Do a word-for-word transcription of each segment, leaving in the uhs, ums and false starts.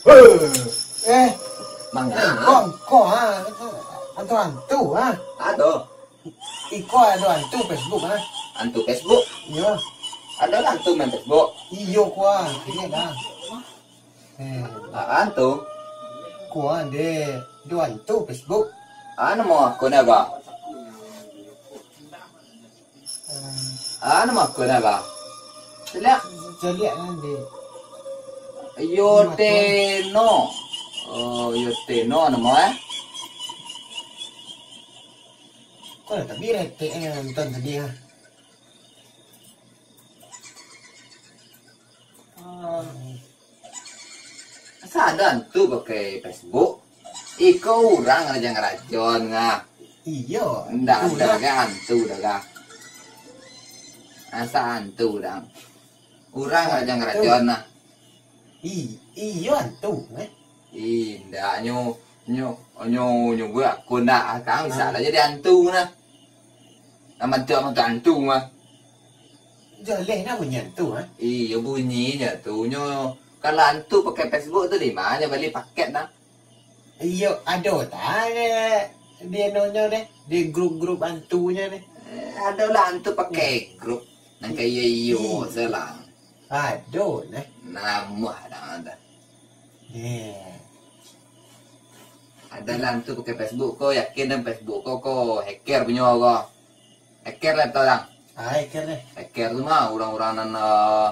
Eh, Mangga. Iko, iko, ha. Hantu-hantu, ha. Ado. Iko ado hantu Facebook, ha. Hantu Facebook? Iyo. Ado lah hantu main Facebook? Iyo, ko a. Kini dah. Eh. Ah, hantu? Ko a, de. Ado hantu Facebook. Anu mau aku ni, Bang? Ah, nama akun lah, Bang? Caliak. Caliak lah, dek. Yoteno. Oh, Yoteno nama, eh? Kau lah tapi retek, eh, nonton tadi, ah. Ah. Asa ado hantu pakai Facebook? Iko urang rajo-rajo nah. Iyo. Ndak ado hantu doh, Kak. Asa hantu dang. Urang rajo-rajo nah. I-, iyo hantu, eh? Ih, ndak, nyo, nyo, nyo, nyo buek akun ndak. Kang bisa lah jadi hantu nah. Nan bantuak-bantuak hantu mah. Jaleh nah bunyi hantu, ha? Iyo, bunyinyo tu. Nyo, kalau hantu pakai Facebook tu di ma nyo bali paket nah? Iyo, ado ta, di anunyo deh, di grup-grup hantunyo deh. Eh, ado lah hantu pakai grup. Nan kayo iyo salah. Ado nah. Namuah dah ada. Eh. Ado lah hantu pakai Facebook ko, yakin dan Facebook ko, ko hacker punyo ko. Hacker lah tau, Dang. Ah, hacker deh. Hacker tu mah urang-urang nan, eh,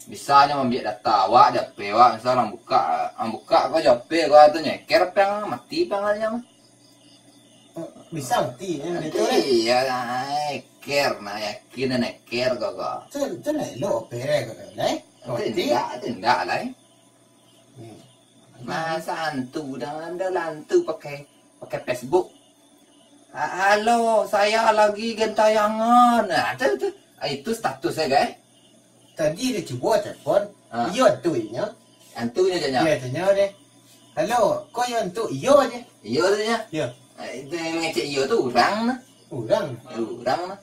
bisa nyo mambiak data awak, di H P awak, misal urang bukak, urang bukak ko di H P ko tu nyo hacker pang, mati pang lah nyo mah. Oh, bisa mati, eh, mati, betul, eh? Iyo lah, hacker, nah, yakin dan hacker ko, ko. Tu, tu lah elok H P deh, ko, lah, eh? Mati. Tu indak, tu indak lah, eh. Hmm. Masa hantu, dah, dah lah hantu pakai, pakai Facebook. "Ha-, halo, saya lagi gentayangan." Nah, tu, tu. Ah, itu status sajo, eh. Tadi dia cubo telepon. Ha. Iyo, hantu inyo. Hantunyo je nyo. Iyo, tanyo deh. "Halo, ko iyo hantu?" "Iyo," je. Iyo tu nyo. Iyo. Ah, itu yang mangecek iyo tu urang nah. Urang? Urang nah.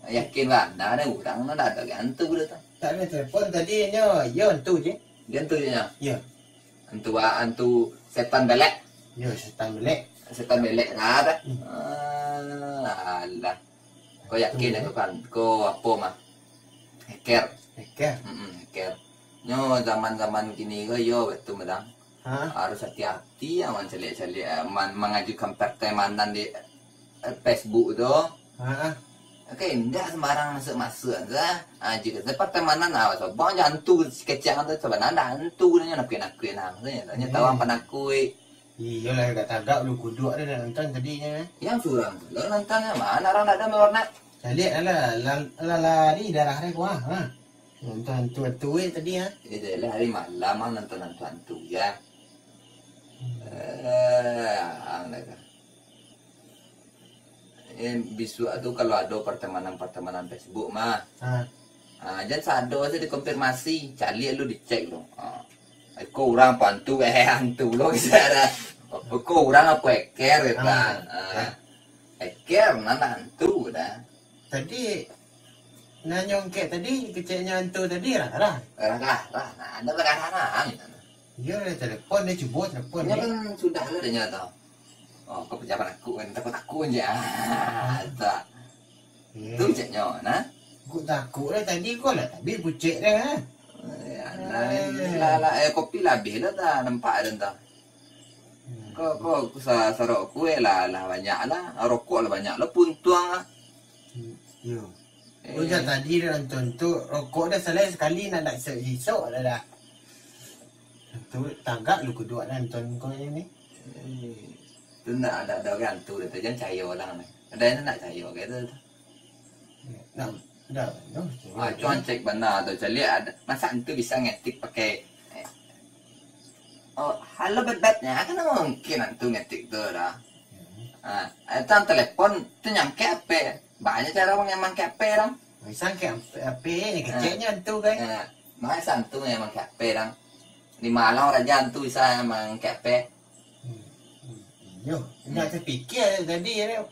Yakin bana deh urang nah, ndak ado hantu dah tu. Tak ada telepon tadi nyo, iyo hantu je. Iyo hantu je nyo. Iyo. Hantu, hantu setan belek. Yo, setan belek. Setan belek lah dah. Hmm. Ah, alah. Kau yakin betul, aku kan? Kau apo mah? Hacker. Hacker. Mm-mm, hacker. Nyo zaman-zaman kini ko yo betul, Madang. Ha? Harus hati-hati aman caliak-caliak, aman mangajukan pertemanan di, eh, Facebook tu. Ha. Oke, indak sembarang masuk-masuk tu. Ah, jika se pertemanan, ah, sobang je hantu si kecek tu, sabananyo hantu nyo nakuik-nakuik nah. Nyo tahu apa nakuik. Iyolah, agak tagak bulu kuduak tu dah nonton tadi nyo, eh. Yang surang tu lo nonton nyo, mana orang dak ada warna. Caliak lah, lah, lah, lah, ni darah dia kuah, ha. Nonton hantu-hantu eh tadi, ha. Itu lah hari malam ah nonton hantu-hantu ya. Hmm. Eh, ang dah. Eh, bisuak tu kalau ado pertemanan-pertemanan Facebook mah. Ha. Ah, jan sado sajo dikonfirmasi, caliak lu dicek lu. Ah. Iko urang apo hantu, eh, hantu lo bisa dah. Iko urang apo eker gitu kan. Ah, eker. Ah. Eker nan hantu dah. Tadi nanyo angkek tadi, keceknyo hantu tadi, rah, rah. Rah, rah, rah. Nah, ado rah, rah, rah. Iyo, dia telepon, dia cubo telepon. Inyo kan sudah lah dia nyo tu. Oh, kau pejabat aku kan, takut-takut je. Ah, tak. Iyo. Tu ceknyo, nah. Aku takut lah tadi kau lah, tapi pucek dah, ha. Ya, lah, lah, lah, eh, kopi lah habis lah dah, nampak dah entah. Hmm. Kau, kau, aku sa-, sarok kue lah, lah banyak lah, rokok lah banyak lah, puntuang lah. Hmm, iyo. Eh. Udah tadi dah nonton tu, rokok dah salai sakali, nak, nak isok-isok dah, dah. Tu tagak lu kuduak nonton kau ni. Eh, tu ndak ada, ada orang tu, tu jan cayo lah ni. Ada yang ndak cayo ke tu. Nah, dah, dah. Ah, cuan cek bana tu, caliak ada. Masa tu bisa ngetik pakai, eh, oh, halo bebek, ya, kan mungkin tu ngetik tu dah. Hmm. Ah, itu telepon tu nyangkek H P. Banyak cara orang yang mangkek H P orang. Bisa angkek H P, H P keceknyo tu kan. Eh, masa tu yang mangkek H P orang. Di Malang raja tu bisa mangkek H P. Hmm. Yo, indak terpikir tadi ya.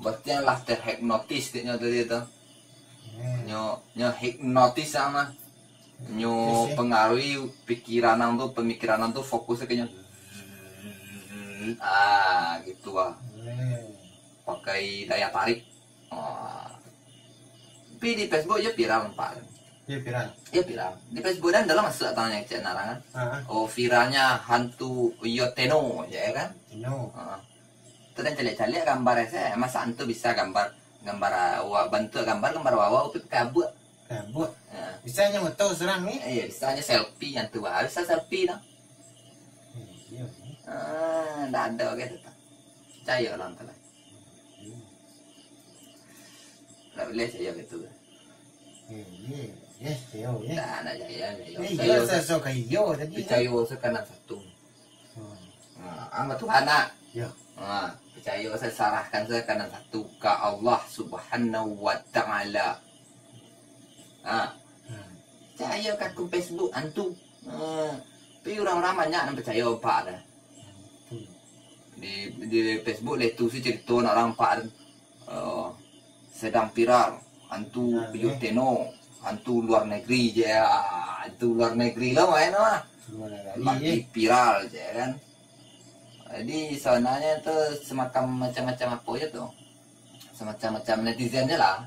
Berarti yang lah terhipnotis kayaknya tadi tu. Hmm. Nyo, nyo hipnotis sama. Nyo pengaruhi pikiran ang tu, pemikiran ang tu, fokusnyo ka nyo. Ah, gitu ah. Hmm. Pakai daya tarik. Ah. Tapi di Facebook yo viral nampak. Yo viral. Yo viral. Di Facebook dan dalam masuk tangannya cek narang kan. Ah. Oh, viralnya hantu Yoteno, ya kan? Teno. Ah. Tu dan caliak-caliak gambar saya. Masa hantu bisa gambar, gambar awak, bantuak gambar, gambar awak, tapi pakai abuak. Kabut. Ha. Bisa nyo moto surang ni. Eh, bisa nyo selfie yang tu, ah. Bisa selfie tu. Eh, iyo ni. Ah, ndak ado gitu tu. Picayo lah tu lah. Hmm. Ndak boleh picayo gitu. Eh, iyo. Yes, iyo, yes. Ndak, ndak picayo, picayo. Eh, iyo, Picayo se-, sesuai ka iyo tadi. Picayo se kanan satu. Hmm. Ha, ama Tuhan nak. Ya. Ha, picayo se, sarahkan se kanan satu ka Allah Subhanahu wa Ta'ala. Ha. Hmm. Picayo ka akun Facebook antu. Ha. Tapi urang-urang banyak nan picayo apak tu. Hmm. Di, di Facebook lah tu si cerito nak urang apak tu. Eh, sedang viral, hantu Viral, Piyu eh. Teno, hantu luar negeri je, ah, hantu luar negeri lah main lah. Luar negeri, Lagi eh. Viral je kan. Jadi sebenarnya tu semacam macam-macam apa je tu. Semacam-macam netizen je lah.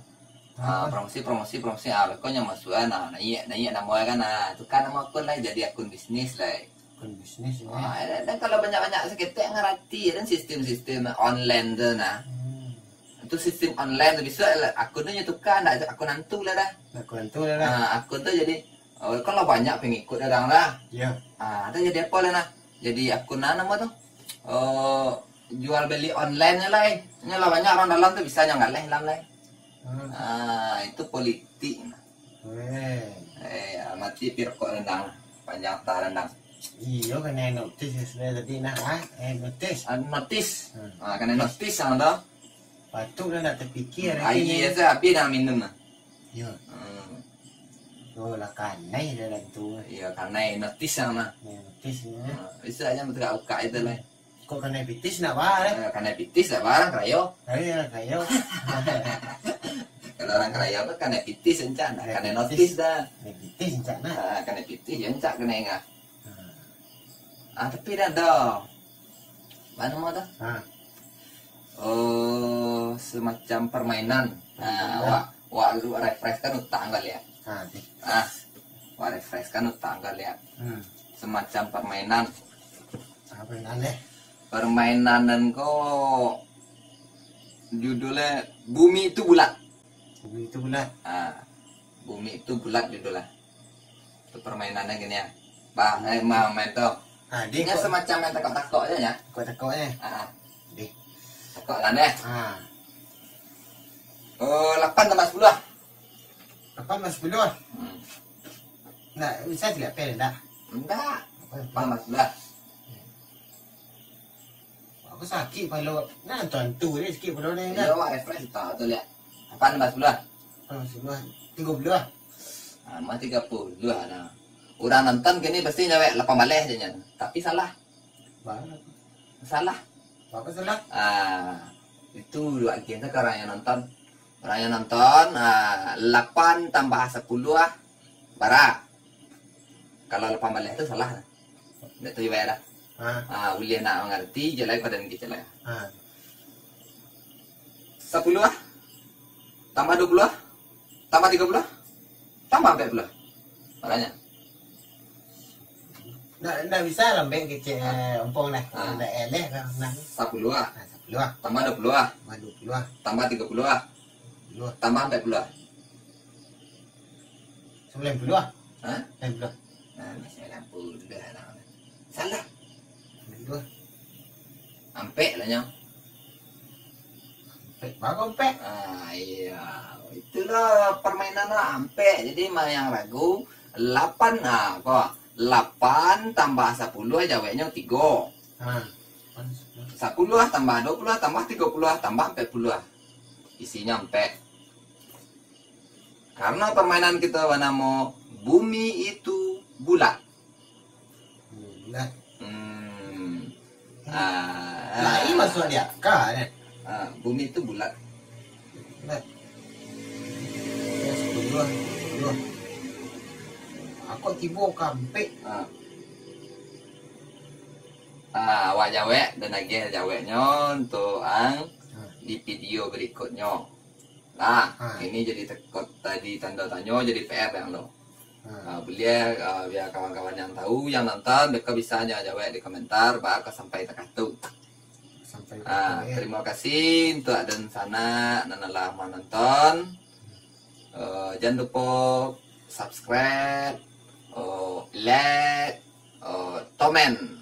Ah, Ah. promosi, promosi, promosi. Ah, pokoknya masuk kan. Ah, naik, naik nama kan. Ah, tukar nama akun lah, jadi akun bisnis lah. Akun bisnis ini. Ah, dan, dan kalau banyak-banyak saketek ngarati dan sistem-sistem online tu nah. Hmm. Itu sistem online tu bisa lah, akun tu nyo tukar, ndak akun hantu lah dah. Akun hantu lah dah. Ah, akun tu jadi, oh, kan lah banyak pengikut orang lah. Ya. Ah, tu jadi apa lah nah? Jadi akun nah, nama tu? Oh, jual beli online lah, eh. Nyo lah banyak orang dalam tu bisa nyo ngaleh dalam lah. Hmm. Ah, itu politik. Eh. Eh, mati pi rokok rendang. Panjang ta rendang. Iyo, kanai notis yo sudah tadi nah, ah. Eh, notis. Ah, notis. Hmm. Ah, kanai notis ang tu. Patuiklah nak tapikia. Hmm, aia se habis dah minum nah. Yo. Hmm. Oh, lah kanai dah lah tu. Iyo, kanai notis ang nah. Yo, notis ni. Ah, bisa aja buka-buka itu lah. Kok kanai pitis nak barang? Eh, kanai pitis nak barang karayo. Karayo lah, karayo. Kalau urang karayo tu kanai pitis encak, nak kanai notis dah. Kanai pitis encak nak. Ah, kanai pitis yo encak kanai ngah. Hmm. Ah, tapi dah ado. Apa nama tu? Ha. Oh, semacam permainan. Nah, permainan. Wak, wak lu refreshkan utak ang kali ya. Ha, deh. Ah, wak refreshkan utak ang kali ya. Hmm. Semacam permainan. Apa permainan deh? Permainan nan ko judulnya Bumi Itu Bulat. Bumi Itu Bulat. Ah, Bumi Itu Bulat judulnya. Tu permainannya gini ya. Bah, eh, ma-, main tu. Ah, dia Ini kok semacam main takok-takok aja ya. Takok-takok aja. Ah. Deh. Takok lah deh. Ah. Oh, lapan tambah sepuluh. Lapan tambah sepuluh. Hmm. Ndak, bisa tiga pel ndak? Ndak. Lapan tambah sepuluh. Aku sakik palo. Nah, tuan tu dia sakik palo ni kan. Yo, wak refresh tak tu lihat. Lapan tambah sepuluh. Lapan tambah sepuluh. Tiga puluh lah. Ah, mah tiga puluh lah. Urang nonton kini pasti nyawek lapan baleh je nyan. Tapi salah. Bang. Salah. Apa salah? Ah, itu dua game tu orang yang nonton. Orang yang nonton, ah, lapan tambah sepuluh ah, bara. Kalau lapan baleh tu salah. Ndak tahu ibarat dah. Ha. Ah, ulih nak mangarati je lai pada nang kecek lai. Ha. Sepuluh ah. Tambah dua puluh ah. Tambah tiga puluh ah. Tambah ampek puluh ah. Makanya. Ndak, ndak bisa lambek kecek, eh, ompong lah. Ha. Ndak eleh lah, nah. Sapuluah. Ha, sapuluah. Tambah dua puluah. Tambah dua puluah. Tambah tiga puluah. Puluah. Tambah ampek puluah. Sambilan puluah. Ha? Sambilan puluah. Ha, masih sambilan puluah lah. Salah. Sambilan puluah. Ampek lah nyo. Ampek, baru ampek. Ah, iya. Itulah permainan lah, ampek. Jadi, ma-, yang ragu, lapan, nah, ko, lapan tambah sapuluah jaweknyo tigo. Ha. Sapuluah tambah dua puluah tambah tigo puluah tambah ampek puluah. Isinyo ampek. Karena permainan kita banamo Bumi Itu Bulat. Bulat. Hmm. Ah, Lai ah. Masuk di akal, kan? Ah, bumi itu bulat. Bulat. Ya, sepuluh, sepuluh. Kok tibo kampek? Ha. Ha, awak jawek dan agiah jaweknyo untuk ang Ha. di video berikutnyo. Nah, Ha. ini jadi tekot tadi tanda tanyo jadi P R yang lo. Ha. Ha, buliah, ha, biar kawan-kawan yang tahu, yang nonton, mereka bisa nyo jawek di komentar, baa ka sampai takah tu. Sampai Ha, ya. Terima kasih untuk aden sanak nan lah menonton. Eh, jangan lupa subscribe, eh, like, eh, komen.